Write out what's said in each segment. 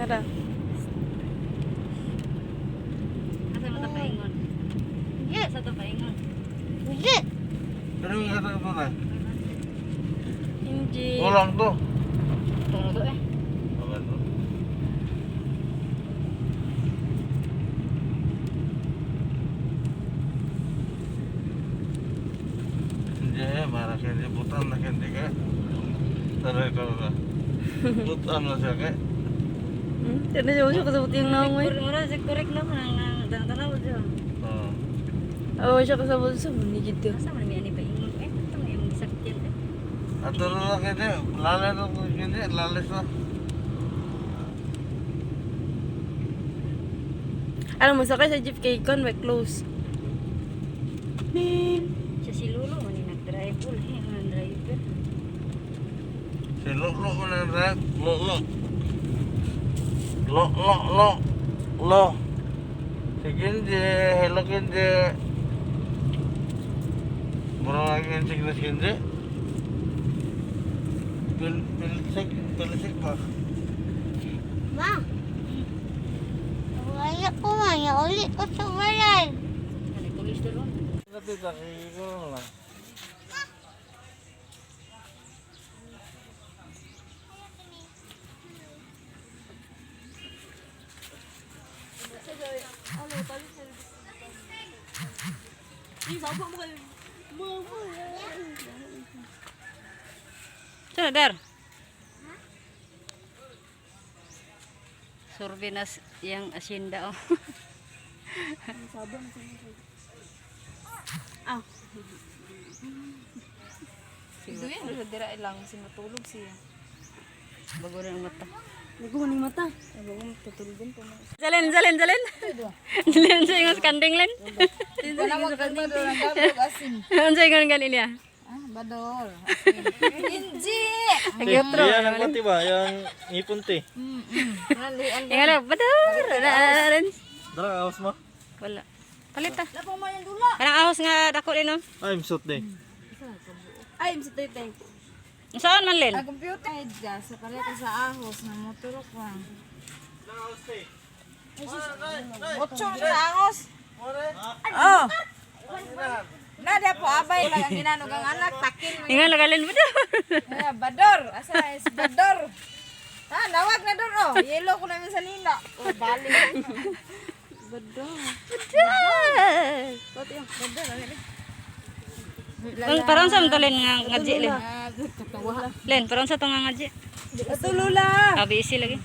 Tara. Asa mo ta paingon? Asa ta paingon? Pero yung ito ito na. Hindi. Kulang to. Tungod eh. Okay to. Hindi eh, para hindi butan na hindi ka. Tara ito na. Butan na siya kay. Tara siya siya kasabot yung naong eh. Mura si korek na man ang tanaw dyan. Oo. Oo, siya kasabot sa muni dito. Asa man mi ani paingon eh? Ito may imong gisakyan eh. Ato na lang hindi. Lalis na hindi. Lalis na. Alam mo, sakay sa jeep kay Con, may close. Siya si Lolo man ni nag-drive ul eh man driver. Si Lolo mo na drive. Lolo. Lo, lo, lo. Lo. Si Kinji. Hello, Kinji. Mura lagi yung sickness, Kinji. Pil, pilisik, pilisik ba? Ma. Wala ko man, ulit ko sa balay. Ani pulis dalo. Tita, kikikulo lang. Sana dar. Survey na yang asyenda oh. Ah. Duyan, sa dira lang, sinatulog siya. Bago na ang mata. Bago man yung mata. Ay, bago matutulugan pa man. Zalen, zalen, zalen. Zalen sa ingon sa kanding len. Wala mo kalbador ang dabog asin. Unsa ingon gani niya? Ah, bador. Inji. Nagyotro. Yan ang pati ba? Yung ngipon te. Ingon lang, bador. Zalen. Dara, ahos mo. Wala. Palit ah. Kanang ahos nga dako din no. Ay, imsot de. Ay, sa tete. Saan man len? Ang computer head ka sa pala ka sa ahos na motorok lang. Otso na sa ahos. Oh. Nada po abay lang ang ginanog ang anak takin mo. Ingon lang len bador. Eh, bador. Asa is bador. Ah, nawag na dor oh. Yellow ko namin sa lila. Oh, bali. Bador. Bador. Bador. ano ni? Ang parang sa to len nga ngaji len. Ah, katawa. Len, parang sa to nga ngaji. Atulula. Ah, busy lagi.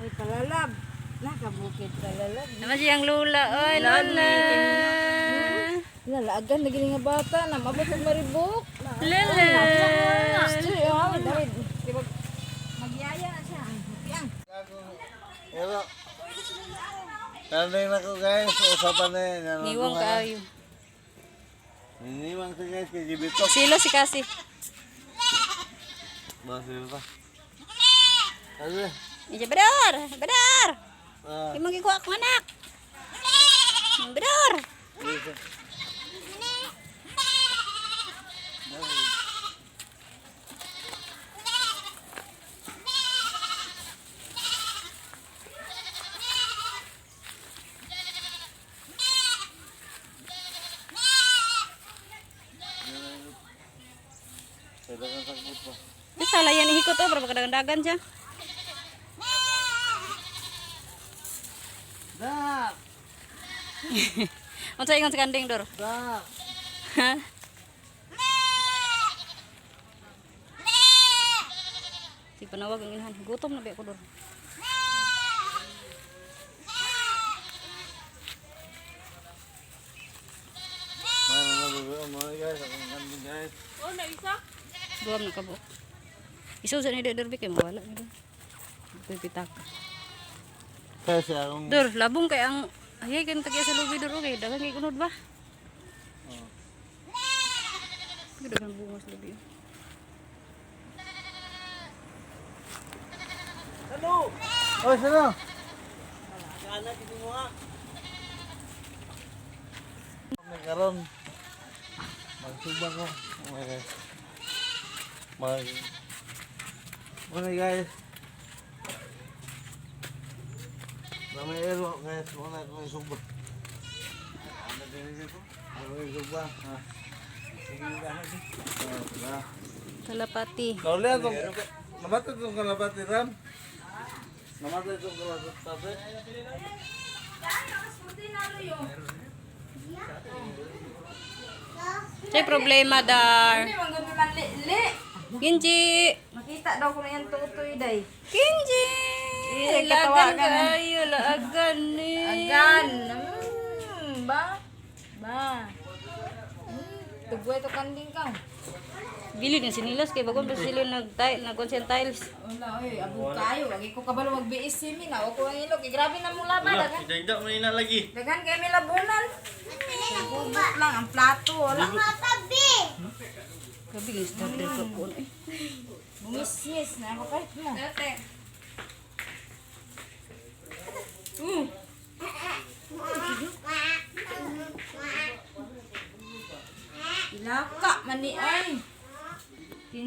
Uy, kalalab. Nakabukid kalalab. Naman siyang lula. Oy, lola. Nalaagan na gini nga bata na mabot og maribok. Lola. Ay, oh, David. Di ba- Magyaya na siya. Ay, Piang. Pero, Nandang na ko guys, usapan na yun. Ano, Niwang kaayo. Niniwang siya guys, kay Gibitok. Silo si Kasi. Basir pa. Kasi, Ija bador, bador. ah, Imong gikuha akong anak. Bador. dito. Pwede kang sakit pa. Salah yan ihikot oh, para pagdagan-dagan siya. Dak! Unsa ingon sa kanding dor? Dak! Ha? Si panawag ang inahan. Gutom na ba ako dor? Mana na baby, oh mga guys, akong kanding guys. Oh, na isa? Duam na kabuok. Isusa ni dor bi kay mawala ni dor. Pipitak. Kasi akong Dor, labong kay ang ay kan tagya sa lubi dor okay, daghang kay kunod ba? Oh. Daghang bunga sa lubi. Oh, sino? May karon. Magsuba ko. Oh my guys. Mag. Muna guys. Na may ero, kaya wala akong isugba. Ano yung isugba? Ha? Kalapati. Kauli atong namatay itong kalapati Ram. Namatay itong kalapati. Say problema dar. Hindi man gud man li. Kinji. Makita daw ko na yan tutoy day. Kinji. Eh, Lagan katawagan. kayo, laagan ni. Agan. Ba? Ba. Tugway to kanding ka. Bili ni sinilas kay bagon pa sila nag nagkuan tiles. Wala oy, abog kayo. Wagi ko kabalo magbiis si mi na. Ako ang ilok. Eh, grabe na mong laba dagan. Idagdag mo na lagi. Dagan kay mi labunan. Hugot lang ang plato wala. Matabi! Gabi ni starter ko kuan eh. Bumisnis na ako kahit mo. Ilaka man ni ay.